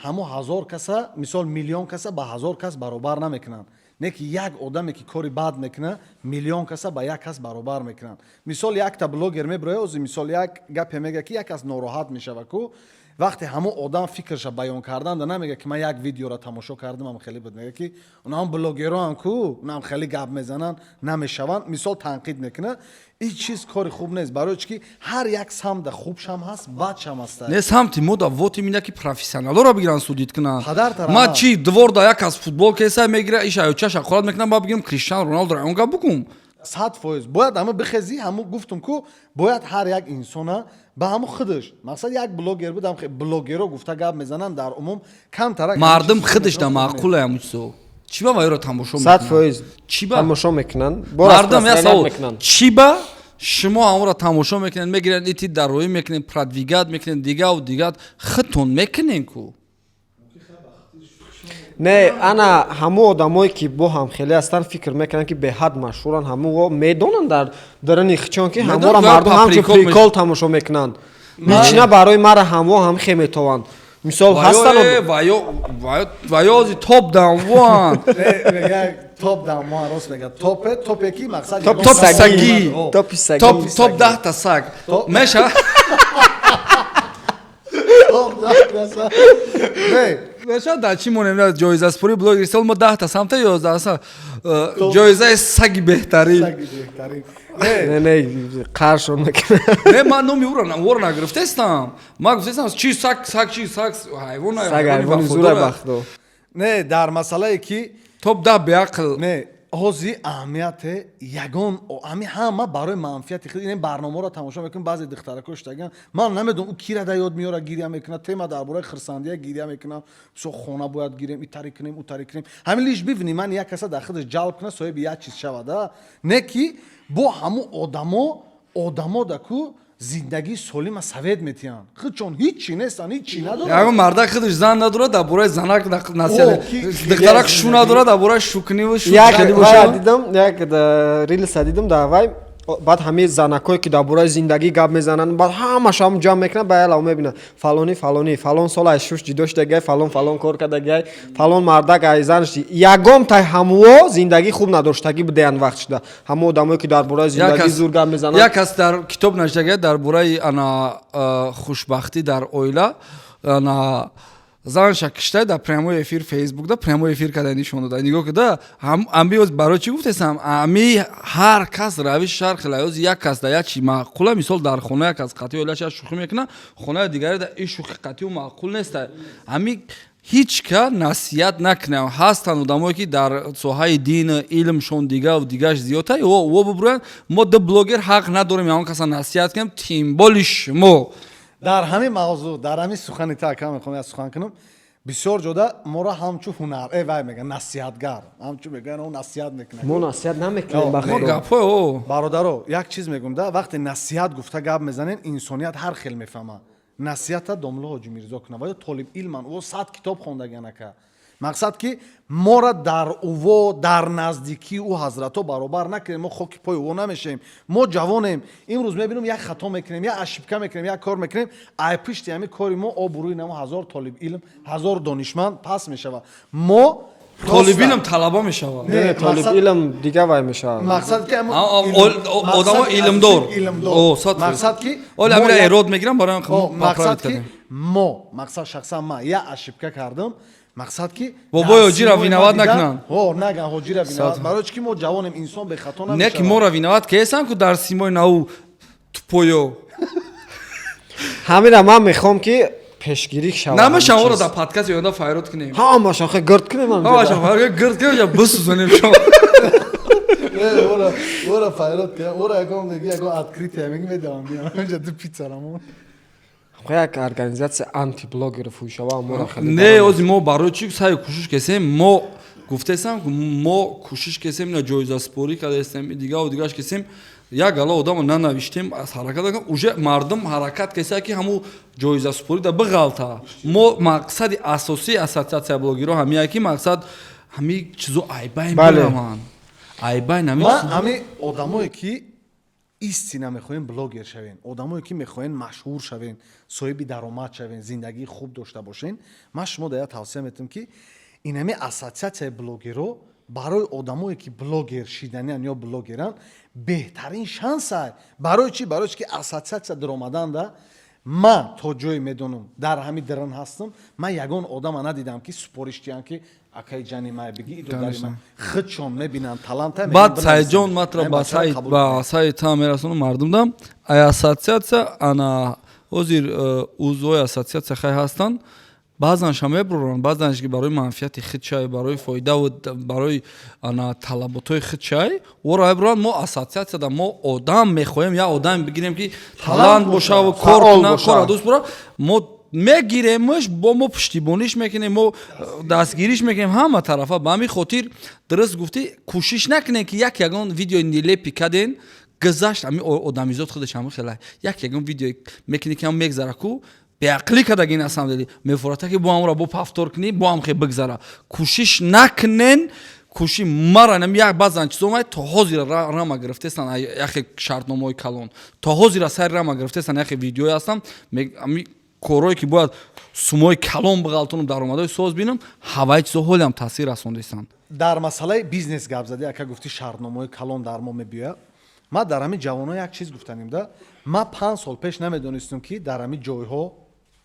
ҳамо 1000 каса, мисол миллион каса ба 1000 кас баробар намекунанд. Не ки як одаме ки кори бад мекунад, миллион каса ба як кас баробар мекунанд. Мисол, якта блогер мебирояд, ози мисол як гапе мега, ки як кас нороҳат мешава ку. Вақте ҳамо одам фикрша баён карданда намега, ки ман як видеоро тамошо кардам, ам хеле буд. Мега, ки унаам блогероам ку, унаам хеле гап мезананд, намешаванд. Мисол, танқид мекунад. Ин чиз кори хуб нест, барои чи ки ҳар як самда хубшам ҳаст, бадшам ҳаст. Не, самти мода вот имина ки профессионалоро бигиранд, судить кунанд. Падар тараф. Ма чи дворда як аз футбол кеса мегира, иша ё чаша қурат мекунам, ба бигирам Криштиану Роналдо он гап букум. 100% бояд ҳама бихезӣ. Ҳаму гуфтум ку, бояд ҳар як инсона ба ҳаму худаш мақсад. Як блогер буд, блогеро гуфта гап мезананд, дар умум камтарак. Мардум худаш да маъқул ҳаму чизо. Чӣ ба вайро тамошо? 100% Чӣ ба тамошо мекунанд. Мардум, я савол: чӣ ба шумо ҳамонро тамошо мекунед, мегиред, ити дароӣ мекунед, продвигать мекунед, дигаву дигар худтон мекунед ку? Не, ана ҳамон одамое ки бо ҳамхеле ҳастанд, фикр мекунанд, ки беҳад машҳуранд. Ҳамоо медонанд дар даруни хичон, ки ҳаморо мардум ҳамчун прикол тамошо мекунанд. Лично барои мара ҳамо ҳам хе метованд. Мисол, ҳастанд. Ваёзи топ дамван. Топ дамван, рост мега. Топе, топе ки мақсад. Топ саги. Топи саги. Топ 10 та саг меша. Топ 10 та саг. Меша, дар чӣ монем? Ҷоизаспурии блогери сол мо 10 та самта 11 ҷоизаи саги беҳтарин. Не, не, қаршон мекунад. Не, ман номи ӯро нагирифтестам. Ман гуфтестам чи саг, саг чи, саг ҳайвон. Саг ҳайвони зура бахто. Не, дар масъалае ки Топ 10 беақл. Не, ҳозир аҳамияте ягон ами ҳама барои манфиати худ ин барномаро тамошо мекунем. Баъзе духтарако штаган, ман намедонам, ӯ кира да ёд меёра, гиря мекунад. Тема дар бораи хирсандия гиря мекунам. Мисол, хона бояд гирем, итари кунем, утари кунем. Ҳамин лишь бы внимание як каса дар худаш ҷалб кунад, соҳиби як чиз шавада. Не ки бо ҳамун одамо да ку зиндагии солима совет метиҳанд, худшон ҳичи нестанд, ҳичи надоранд. Ягон мардак худаш зан надорад, дар бораи занак насиҳат, духтарак шу надорад, дар бораи шукниву. Як дидам, як рилса дидам дар вай. Баъд ҳамаи занакое ки дар бораи зиндагӣ гап мезананд, баъд ҳамааш ҳам ҷамъ мекунанд, ба ялав мебинанд: фалони фалони фалон сол ай шуш ҷудо шудагай, фалон фалон кор кардагай, фалон мардак ай занаш. Ягон тай ҳамуо зиндагии хуб надоштагӣ будаянд. Вақт шуда ҳамо одамое ки дар бораи зиндагӣ зур гап мезананд. Як кас дар китоб навиштагай дар бораи ана хушбахтӣ дар оила, ана Занша киштай, дар прямой эфир Фейсбук да прямой эфир када нишон дода. Нигоҳ куда, ами барои чӣ гуфтесам, ами ҳар кас равиш шарх лаёз, як кас да як чи маъқула. Мисол, дар хона як кас қатъи оилаша шӯхӣ мекуна, хонаи дигаре да ин шӯхи қатъиу маъқул неста. Ами ҳеҷ ка насиҳат накунам. Ҳастанд одамое, ки дар соҳаи дин илмшон дигаву дигаш зиёдта, о бубуранд. Мо ду блогер ҳақ надорем ягон каса насиҳат кунем, тем более шумо. Дар ҳамин мавзӯъ, дар ҳамин сухани та, ака, мехоҳам як сухан кунам. Бисёр ҷода моро ҳамчун ҳунар вай мегӯян, насиҳатгар ҳамчун мегӯян, о насиҳат мекунад. Мо насиҳат намекунем, ба мо худо. Гапҳои о Бародаро, як чиз мегӯм да: вақте насиҳат гуфта гап мезанен, инсоният ҳар хел мефаҳмад. Насиҳата домло Ҳоҷи Мирзо кунад ва ё толибилман, ӯ 100 китоб хондагиан, ака. Мақсад, ки мора дар уво, дар наздикии ӯ ҳазратҳо баробар накунем. Мо хоки пои ӯ намешавем, мо ҷавонем. Имрӯз мебинем, як хато мекунем, як ошибка мекунем, як кор мекунем, ай пишти ҳамин кори мо обрӯи намо ҳазор толибилм, ҳазор донишманд пас мешавад. Мо Толибилм талаба мешавад. Не, Не, толибилм дига вай мешавад. Мақсад ки одамо илмдор. Илмдор. О, 100%. Мақсад ки Оли мо амира эрод мегирам барои О, мақсад поправить ки кардем. Мо, мақсад, шахсан ман як ошибка кардам, мақсад ки Бобои дар ҳоҷира симои виноват ма дидан- накунанд. Ҳо, наган ҳоҷира виноват, барои чӣ ки мо ҷавонем, инсон бехато Не, намешавад. ки моро виноват кесам ку дар симои нау тупоё. Ҳамина ман мехоҳам, ки пешгирӣ шавад. Намешам ҳамин оро чиз. Дар подкасти оянда файрод кунем. Ҳамашон хе гирд кунем ҳамҷода. Ҳамашон файрод гирд кунем я бисӯзонем шо. Не, ора файрод кунем, ора ягон меги, ягон открытие меги, медавам, биям ҳаминҷа ду пиццарамо. Хо, як организация антиблогеров шава, моро хеле Не, ози мо барои чӣ саъй кӯшиш кесем? Мо гуфтесам, ки мо кӯшиш кесем, ина ҷоизаспорӣ кардастем, дигаву дигаш кесем, як гала одамо нанавиштем, аз ҳаракат накун, уже мардум ҳаракат кеса, ки ҳамун ҷоизаспорӣ да биғалта. Мо мақсади асосии ассотсиатсия блогерҳо ҳамия, ки мақсад ҳами чизо айбайн бираванд, айбайн ҳами. Ман ҳами одамое, ки истина мехоҳем блогер шавем, одамое, ки мехоҳем машҳур шавем, соҳиби даромад шавем, зиндагии хуб дошта бошем, ман шумо да як тавсия метавам, ки инами ассотсиатсияи блогерҳо барои одамое, ки блогер шиданиан ё блогеранд, беҳтарин шанс ай. Барои чӣ? Барои чӣ ки ассотсиатсия даромаданда, ман то ҷое медонам, дар ҳами даран ҳастам, ман ягон одама надидам, ки супориш диҳам, ки акаи ҷани май биги идо дари ман. Худшон мебинанд таланта. Баъд Сайидҷон матра ба сайт, ба сайт та мерасонам мардумдам. Ай ассотсиатсия ана ҳозир узвҳои ассотсиатсия хай ҳастанд, баъзанша мебуранд, баъзанш ки барои манфиати худшай, барои фоидаву барои ана талаботҳои худшай оро мебуранд. Мо ассотсиатсияда мо одам мехоҳем, як одам бигирем, ки талант бошаву кор куна, кора дӯст бора. Мо мегиремш, бо мо пуштибониш мекунем, мо дастгириш мекунем ҳама тарафа. Ба ҳамин хотир, дуруст гуфтӣ, кӯшиш накунем, ки як ягон видеои нелепый каден, гузашт. Ҳамин одамизод худаш ҳамин хела, як ягон видео мекунӣ, ки ҳам мегзара ку, беақлӣ кадаги на самом деле мефората, ки бо ҳамро бо повтор кунӣ, бо ҳам хе бигзара. Кӯшиш накунен, кӯши мара нам як баъзан чизо омад, то ҳозира рама гирифтестан, яхе шартномаҳои калон то ҳозира сари рама гирифтестан, яхе видеое ҳастам, ами корҳое, ки бояд сумои калон биғалтонам, даромадҳои соз бинам, ҳаваи чизо ҳолиам таъсир расондистанд. Дар масъалаи бизнес гап задӣ, ака, гуфтӣ, шартномаҳои калон дар мо мебиёяд. Ман дар ҳамин ҷавоно як чиз гуфтанем да: ман 5 сол пеш намедонистам, ки дар ҳамин ҷойҳо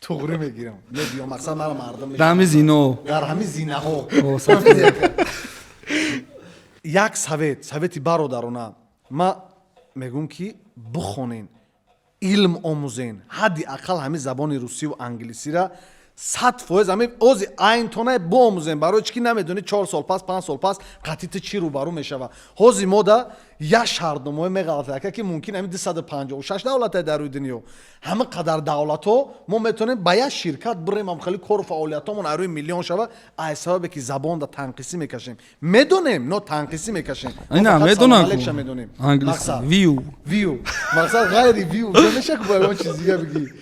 туғрӣ мегирам, мебиём, мақсад, мара мардум Дар ҳамин зино. Дар ҳамин зинаҳо. Як совет, совети бародарона ман мегӯм, ки бухонен, илм омӯзен, ҳадди ақал ҳамин забони русиву англисира 100% ҳамин ози айнтонай боомӯзем. Барои чӣ ки намедонӣ, 4 сол пас, 5 сол пас қатъи ту чӣ рӯбарӯ мешава. Ҳози мода як шартномаҳое меғалата, ака, ки мумкин ҳамин 256 давлате дар рӯи дунё, ҳама қадар давлатҳо мо метавонем ба як ширкат бирем, ам хеле кору фаъолиятҳомон ай рӯи миллион шава, ай сабабе ки забонда танқисӣ мекашем. Медонем, но танқисӣ мекашем. Ина медонам. Медонем. Виу. Виу, мақсад, ғайри виу меша ку, ба ягон чиз дига бигӣ.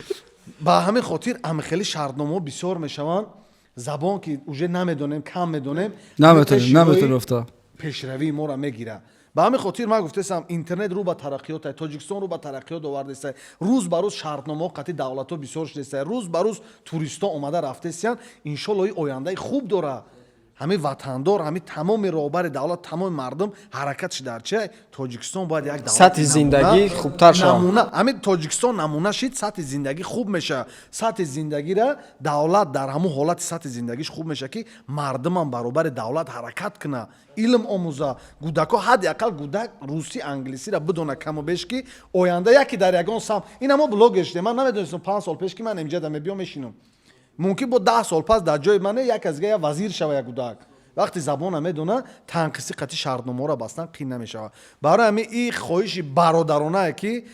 Ба ҳамин хотир ами хеле шартномаҳо бисёр мешаванд. Забон ки уже намедонем, кам медонем. Наметонем, наметонем рафта. Пешравии моро мегирад. Ба ҳамин хотир ман гуфтесам, интернет рӯ ба тараққиёт, Тоҷикистон рӯ ба тараққиёт овардеста, рӯз ба рӯз шартномаҳо қатъи давлатҳо бисёр шудеста, рӯз ба рӯз туристҳо омада рафтесиянд. Иншолло, и ояндаи хуб дорад. Ҳамин ватандор, ҳамин тамоми роҳбари давлат, тамоми мардум ҳаракатш дар чи? Тоҷикистон бояд як давлати Сатҳи зиндагӣ хубтар шавад. Намуна. Ҳамин Тоҷикистон намуна шид, сатҳи зиндагӣ хуб мешавад. Сатҳи зиндагира давлат дар ҳамун ҳолати сатҳи зиндагиш хуб мешавад, ки мардумам баробари давлат ҳаракат кунад, илм омӯза, гудако ҳадди ақал гудак русӣ, англисиро бидона каму беш, ки оянда яке дар ягон самт. Ина мо блогер шудем, ман намедонистам 5 сол пеш, ки ман имҷада мебиём, мешинам. Мумкин бо 10 сол пас дар ҷои мане як аз дига як вазир шава. Як гудак вақте забона медона, танқиси қати шартномаро бастан қин намешавад. Барои ҳамин и хоҳиши бародаронае, ки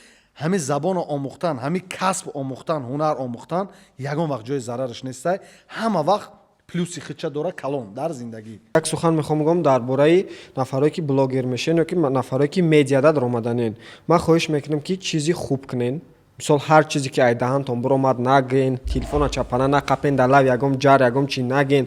ҳамин забонро омӯхтан, ҳамин касб омӯхтан, ҳунар омӯхтан ягон вақт ҷои зарараш нестай, ҳама вақт плюси хича дора калон дар зиндагӣ. Як сухан мехоҳам гӯям дар бораи нафарое, ки блогер мешавен ё ки нафарое, ки медиада даромаданен. Ман хоҳиш мекунам, ки чизи хуб кунен. Мисол, ҳар чизе ки ай даҳантон биромад, нагӯен, телефона чапана нақапен, дар лав ягон ҷар, ягон чи нагӯен.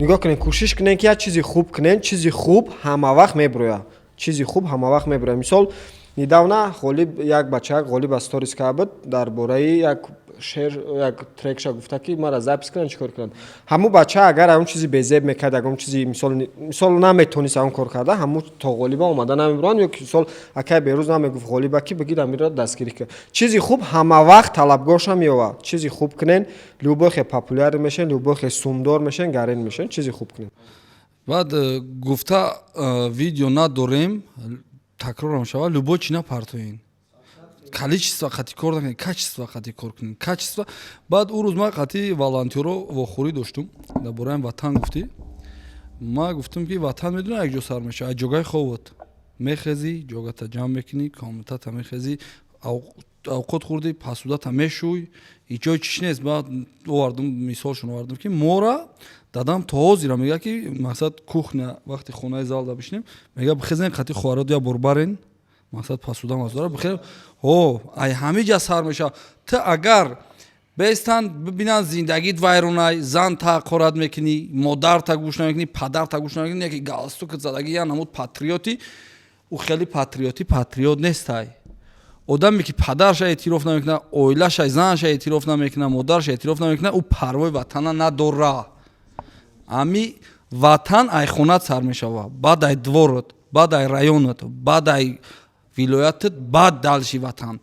Нигоҳ кунен, кӯшиш кунен, ки як чизи хуб кунен. Чизи хуб ҳама вақт мебирояд, чизи хуб ҳама вақт мебирояд. Мисол, недавно Ғолиб, як бачак Ғолиб аз сторис карда буд дар бораи як шер, як трекша, гуфта, ки мара запись кунанд, чӣ кор кунанд. Ҳамун бача агар ягон чизи безеб мекард, ягон чизи, мисол, наметонист ягон кор карда, ҳамун то Ғолиба омада намебуранд ё ки, мисол, акай Берӯз намегуфт Ғолиба, ки бигир, амиро дастгирӣ кун. Чизи хуб ҳама вақт талабгорша меёвад. Чизи хуб кунен, любой хе популяр мешен, любой хе сумдор мешен, гарен мешен. Чизи хуб кунен. Баъд гуфта видео надорем, такрорам шавад: любой чи напартоен, количество қати кор накунед, качество қати кор кунед, качество. Баъд ӯ рӯз ман қати волонтёро вохӯрӣ доштум. Дар бораи ватан гуфтӣ, ма гуфтам, ки ватан, медонӣ, як ҷо сар мешавад, аз ҷогаи ховот. Мехезӣ, ҷогата ҷамъ мекунӣ, комнатата мехезӣ, авқот хӯрдӣ, посудата мешӯй, ҳеҷ чиш нест. Баъд овардум, мисолшон овардум, ки мора дадам то ҳозира мега, ки мақсад кухня, вақти хонаи залда бишинем, мега: «Бихезен, қати хоҳарот я бор барен, мақсад посуда мазора бихе». О, ай ҳами ҷа сар мешавад. Ту агар бестан бибинанд, зиндагит вайронай, зан таҳқорат мекунӣ, модарта гӯш намекунӣ, падарта гӯш намекунӣ, яки галстукат задаги, я намуд патриотӣ, ӯ хеле патриотӣ патриот нестай. Одаме, ки падарша эътироф намекунад, оилаша, занша эътироф намекунад, модарша эътироф намекунад, ӯ парвои ватана надора. Ами ватан ай хонат сар мешавад, баъд ай дворот, баъд ай районат, баъд ай вилоятат, баъд дальше ватан.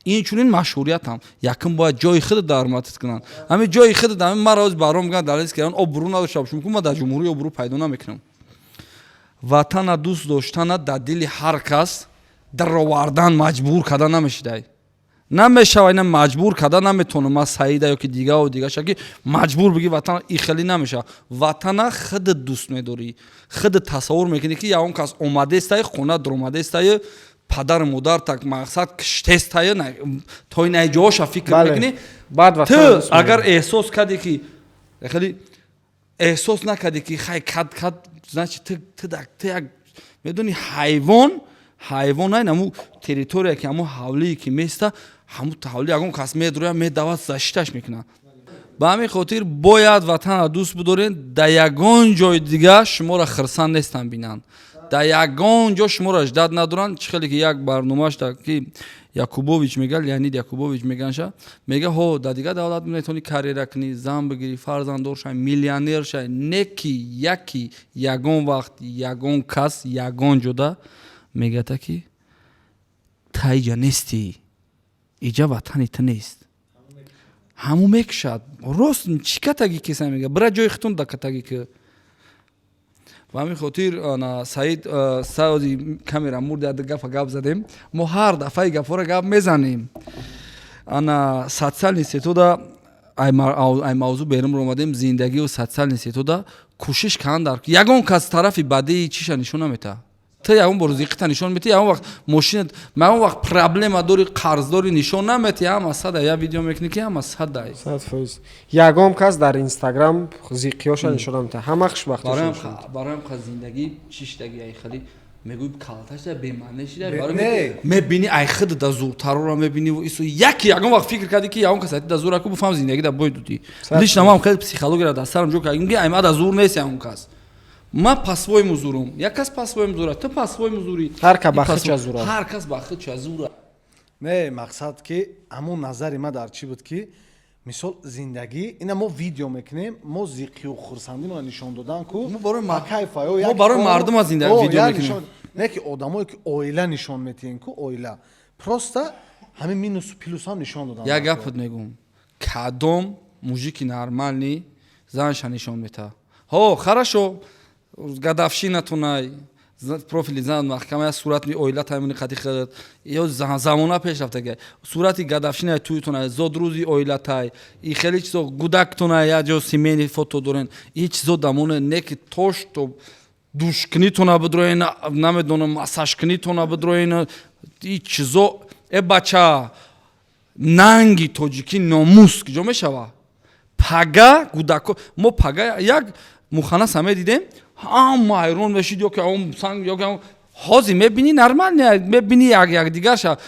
Инчунин машҳуриятам якум бояд ҷои худ даромадат кунанд. Ҳамин ҷои худ, ҳамин мара оз баром мегӯянд, далез ки обрӯ надошта бошум, ку ман дар ҷумҳурӣ обрӯ пайдо намекунам. Ватана дӯст доштана дар дили ҳар кас даровардан маҷбур карда намешидай, намешава. Ина маҷбур карда наметавонам ман Саида ё ки дигаву дигаша, ки маҷбур бигӣ ватан, и хеле намешава. Ватана худат дӯст медорӣ, худат тасаввур мекунӣ, ки ягон кас омадестай, хона даромадестай, падару модар так мақсад киштестай, то ин ҷоша фикр мекунӣ. Ту агар эҳсос кардӣ, ки хеле эҳсос накардӣ, ки хай кад кад, значит ту як, медони, ҳайвон, ҳайвон ай наму территория, ки ҳамун ҳавлие, ки места, ҳамун ҳавли ягон кас медроя, медавад, защиташ мекунад. Ба ҳамин хотир бояд ватанро дӯст бидоред. Дар ягон ҷои дига шуморо хирсанд нестанд бинанд, дар ягон ҷо шуморо ждать надоранд. Чӣ хеле ки як барномаашда, ки Якубович мега, Леонид Якубович меганша, мега: «Ҳо, дар дигар давлат метавонӣ карьера кунӣ, зан бигирӣ, фарзанддор шавӣ, миллионер шавӣ». Не ки яки ягон вақт ягон кас ягон ҷода мегӯяда, ки та иҷа нестӣ, иҷа ватани ту нест. Ҳамун мекушад. Рост чӣ катаги киса мега, бира ҷои хитон да катаги ки. Ба ҳамин хотир, ана Саид, саоди камера мурди, ада гапа гап задем. Мо ҳар дафъаи гапҳоро гап мезанем. Ана социальный сетода ай мавзӯъ берун омадем. Зиндагию социальный сетода кӯшиш кан дар ягон кас тарафи бадии чиша нишон наметаҳад. Ту ягон бор зиқита нишон метиҳӣ? Ягон вақт мошинат, ягон вақт проблема дори, қарздори, нишон наметиҳӣ. Ҳама сада я видео мекунӣ, ки ҳама садай. 100%. Ягон кас дар Инстаграм зиқиёша нишон наметиҳад, ҳама хушбахтиша. Бароям қа зиндагӣ чӣ шидаги, ай хеле мегӯй, калташа бемаъне шида. Мебини, ай худ да зуртарора мебини. Ису яки ягон вақт фикр кардӣ, ки ягон кас ай да зур аку, бифаҳм, зиндагӣ да бой дудӣ. Лично ман хеле психологияро дар сарам ҷо кардам, ки ай ма да зур нест ягон кас. Ман по-своему зурум, як кас по-своему зура, ту по-своему зури. Ҳар кас ба худша зура. Ҳар кас ба худша зура. Не, мақсад ки ҳамун назари ма дар чӣ буд, ки Мисол, зиндагӣ ина мо видео мекунем, мо зиқию хурсандимона нишон додан ку. Мо барои ба кайфа ё мо як барои мардум аз зиндаги О, видео як мекунем. Не ки одамое ки оила нишон метиҳем ку, оила просто ҳамин минусу плюсам нишон додан. Як гапат мегӯм: кадом мужики нормальный занша нишон метаҳад? Ҳо, хорошо, годовщинатунай, профили зан маҳкама, сурати оила таймини қати худат ё замона пеш рафтага, сурати годовщинаи туйтунай, зодрӯзи оилатай и хеле чизо, гудактунай, як ҷо семейный фото дорен, и чизо дамоне. Не ки то что душкунитона бидроен, намедонам, массажкунитона бидроен, и чизо. Э, бача, нанги тоҷикӣ, номус киҷо мешава? Пага гудако мо, пага як муханаса медидем, ҳама ҳайрон мешид, ё ки он санг, ё ки он. Ҳозир мебинӣ, нормально мебинӣ, як якдигарша,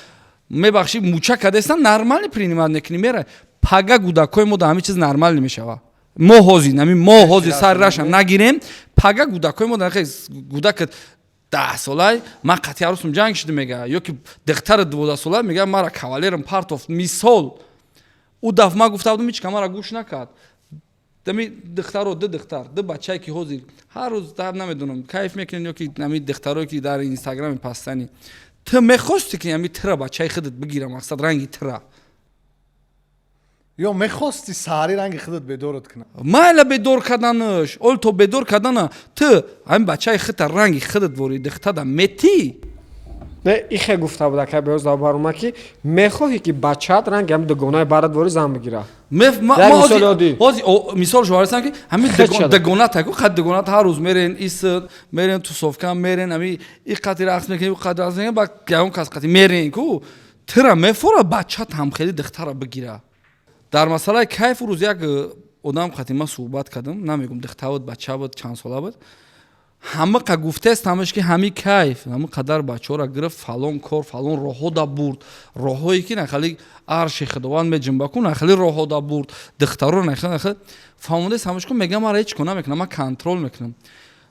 мебахшӣ, муча кадестан, нормально принимать мекунӣ, мера. Пага гудакои мо да ҳамин чиз нормально мешава. Мо ҳозир нами, мо ҳозир сари раша нагирем, пага гудакои мо гудакат 10 солай, ман қатъи арӯсум ҷанг шуда мега, ё ки духтари 12 сола мега, мара кавалерам партофт. Мисол, ӯ дафъ ман гуфта будам, ҳеч мара гӯш накард. Дами духтаро, ду духтар, ду бачае ки ҳозир ҳар рӯз дар, намедонам, кайф мекунед, ё ки ами духтарое ки дар инстаграми пастани, ту мехости ки ами тира бачаи худат бигира, мақсад, ранги тира? Ё мехости саҳари ранги худат бедорат кунад? Майла, бедор карданаш ол то бедор кардана, ту ҳамин бачаи худта ранги худат вори духтада метӣ? Не, ихе гуфта буда ка беоз дар барома, ки мехоҳӣ, ки бачаат ранги ҳам дугонаи барат вори зан бигира. Як мисоли оддӣ. Ҳозир мисол шуарисам, ки ҳамин Хел шуда. Дугоната ку, қад дугоната ҳар рӯз мерен, ис мерен, тусовка мерен, ами и қати рақс мекунем, қад рақс мекунем, ба ягон кас қати мерен ку, тира мефора бачат ҳам хеле духтара бигира. Дар масъалаи кайф рӯз як одам қати ман суҳбат кардам, намегум, духтар буд, бача буд, чанд сола буд, ҳама қа гуфтест ҳамаш, ки ҳами кайф ҳама қадар бачаҳоро гирифт, фалон кор, фалон роҳҳо да бурд, роҳҳое ки нахали арши худованд меҷунба ку, нахали роҳҳо да бурд духтаро, нахали фаҳмондест ҳамаш ку. Мегам, мара ҳеч кор намекунам, ман контроль мекунам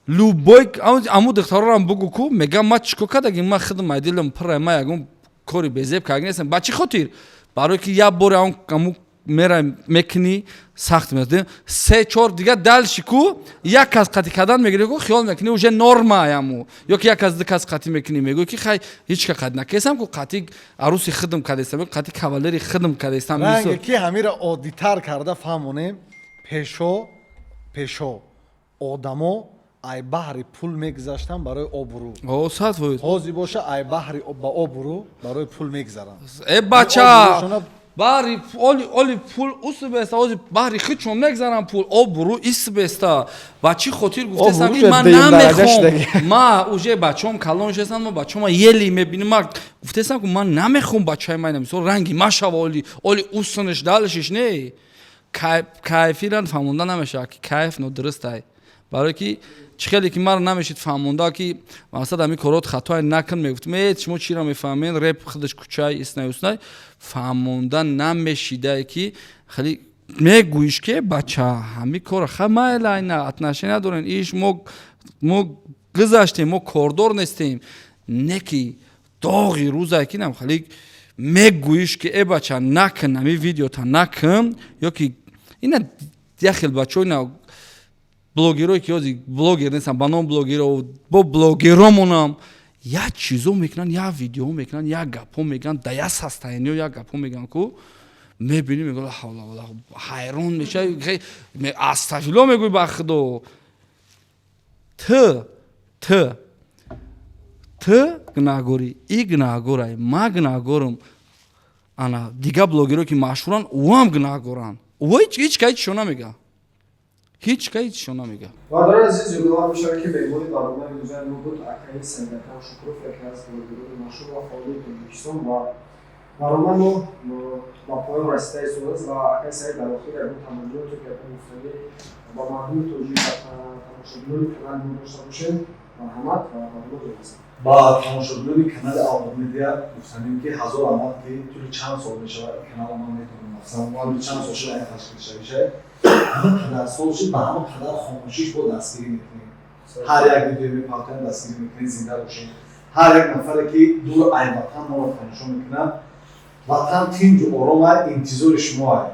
любой. Аму духтарорам бугу ку, мегам, ман чӣ кор кардаги? Ман худам ай дилам пурра, ман ягон кори безеб карда нестам. Ба чӣ хотир? Барое ки як боре аму мера мекунӣ, сахт меояд, се чор дига дальше ку, як кас қатӣ кардан мегирӣ ку, хиёл мекунӣ, уже норма яму, ё ки як кас, ду кас қатӣ мекунӣ, мегӯӣ, ки хай, ҳеч ка қат накесам ку, қатӣ аруси худам кадестам, қатӣ кавалери худам кадестам. Ранге ки ҳамира оддитар карда фаҳмонем, пешо пешо одамо ай баҳри пул мегузаштан барои обрӯ. О, 100%. Ҳозир боша, ай баҳри ба обрӯ барои пул мегузаранд. Э, бача, Обрӯшона. Баҳри оли оли пул усбеста, ҳозир баҳри худшон мегзарам, пул обрӯ исбеста. Ба чӣ хотир гуфтестам, ки Обрӯ ман дуюм дараҷа намехом шудаги. Ма уже бачаом калон шестам, ма бачаома ели мебинам, ма гуфтестам ки ман намехом бачаи ман, мисол, ранги ма шава, оли оли усунаш дальшеш не. Кайфиран фаҳмонда намешавад, ки кайф нодурустай, барое ки чӣ хеле ки маро намешид фаҳмонда, ки мақсад, ҳамин корот хатое накун. Мегуфтам, э, шумо чиро мефаҳмед, реп худаш кучай, иснай уснай фаҳмонда намешидае, ки хеле мегӯиш, ки бача, ҳамин кора ха майла, ина отношения надорем, иш мо гузаштем, мо кордор нестем. Не ки доғи рӯзае ки нам хеле мегӯиш, ки э, бача, накун, ҳамин видеота накун, ё ки ина як хел бачаҳо, ина блогерое ки ҳозир блогер нестам, ба ном блогеро, бо блогеромонам як чизо мекунанд, як видео мекунанд, як гапҳо мегӯянд, да як состояниё як гапҳо мегӯянд ку, мебинӣ, мегӯ, ҳавла вала, ҳайрон мешавӣ, астағфирулло мегӯй, ба худо, ту гунаҳгорӣ, и гунаҳгорай, ман гунаҳгорам, ана дигар блогеро ки машҳуранд, ӯам гунаҳгоранд, ӯ ҳеҷ ка ҳеҷ шо намега, ҳеҷ ка ҳеҷ шо намега. Бародари азиз, ёдовар мешавад, ки меҳмони барномаи имрӯзаи мо буд акаи Саидакам Шукуров, яке аз блогерони машҳур ва фаъоли Тоҷикистон, ва барномаи мо ба поён расида истодааст. Ва акаи Саид, дар охир ягон таманниёту ягон гуфтанӣ ба мардуми тоҷик ва тамошобинони канали мо дошта бошем, марҳамат, ва барнома ҷоиза. Ба тамошобинони канали Авлод Медиа гуфтанем, ки ҳазор раҳмат, ки тӯли чанд сол мешавад канала ман метавонам, тӯли чанд сол шуда ин ташкил шавишай, ҳама қадар сол шуд, ба ҳама қадар хомӯшиш бо дастгирӣ мекунем, ҳар як видео мепартоем, дастгирӣ мекунем. Зинда бошем. Ҳар як нафаре ки дур ай ватан моро тамошо мекунад, ватан тинҷу ором ай, интизори шумо ай.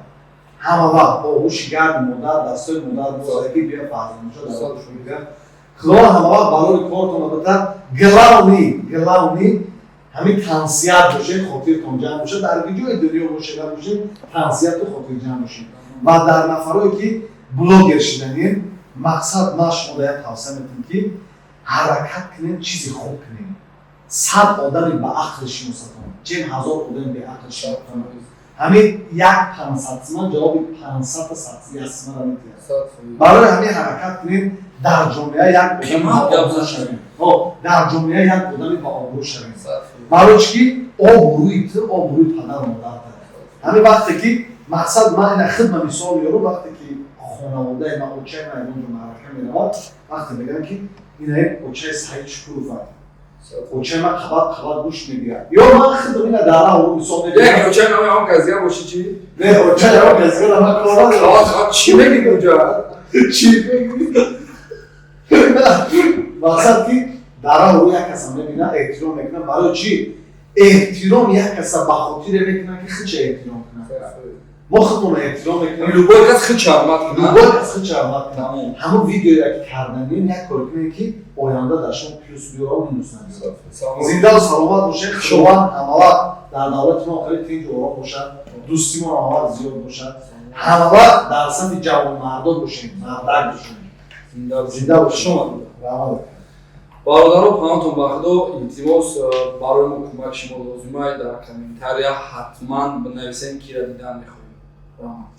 Ҳама вақт оғӯши гарми модар, дастои модар бозаки бия, фарзандоша дар оғӯш мегирад. Худованд ҳама вақт барои кортон бата. Главный ҳамин тансиҳат бошед, хотиртон ҷамъ бошад. Дар куҷои дунё бошед, набошед, тансиҳату хотирҷамъ бошед. Ва дар нафарое ки блогер шиданем, мақсад, ман шумо як тавсия метиҳам, ки ҳаракат кунем, чизи хуб кунем. 100 одами ба ақл шиносатон, чем 1000 одами беақл шиносатон. Ҳамин як 500 симан ҷавоби 500-та 100 симанро метиҳад. Барои ҳамин ҳаракат кунем, дар ҷомеа як одами баобрӯ шавем, дар ҷомеа як одами баобрӯ шавем. Барои чӣ ки обрӯи ту обрӯи падару модарта. Ҳамин вақте ки, мақсад, ман ина хидма мисол меёрам, вақте ки хонаводаи ман, очаи ман ягон ҷо маърака меравад, вақте мегӯям, ки ина очаи Саид Шукурова, очаи ман қабат қабат гӯш мегирад, ё ман хидм ина дар раҳ мисол мегирам. Очаи ман казия боши чӣ? Не, очаи он казия ман кор надорам. Чӣ мегӣ куҷа? Чӣ мегӣ? Мақсад ки дар раҳ ӯ як каса мебинад, эҳтиром мекунад. Барои чӣ эҳтиром як каса ба хотире мекунад, ки худша эҳтиром кунад. Мо худмонро эҳтиром мекунем. Любой кас худ ҳурмат кунад. Любой кас худ ҳурмат кунад. Ҳамон видеое ки карданем, як кор кунем, ки оянда дар шумо плюс биёрад, минус набиёрад. Зиндаву саломат бошед. Худованд ҳамавақт дар давлати мо хеле тинҷу ором бошад, дӯстимон ҳамавақт зиёд бошад, ҳамавақт дар сафи ҷавонмардо бошем, мардак бошем. Зинда бошед, раҳмат. Бародаро, паноҳтон ба Худо. Илтимос, барои мо кӯмаки шумо лозимай. Дар комментария ҳатман бинависем, кира дидан мехоҳем. Раҳмат.